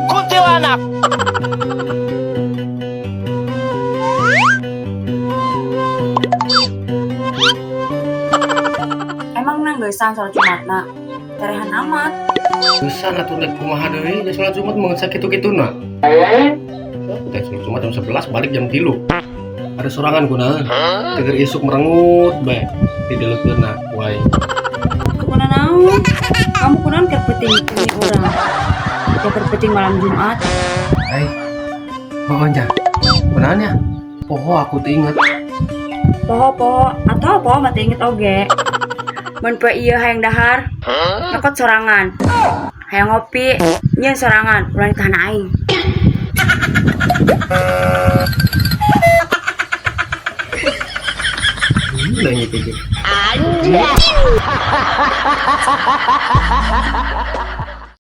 Kuntilanak. Emang nang geusan sholat Jumatna? Terehan amat. Geus atuh, rek kumaha deui da sholat Jumat mah sakitu-kituna. Teh sholat Jumat jam 11, balik jam 3. Ada sorangan kunaon? Teu keur isuk merengut bae didelekeunna wae. Kunaon naon? Kamu kunaon keur peuting ini urang? Ya keur peuting malam Jumat. Hai. Oh nya. Kunaon ya? Poho, aku teu inget. Poho-poho atau poho mah teu inget oge. Mun poe ieu hayang dahar, nyokot sorangan. Hayang ngopi, nyieun sorangan, ulah ditahan aing. Nanya kayak gitu.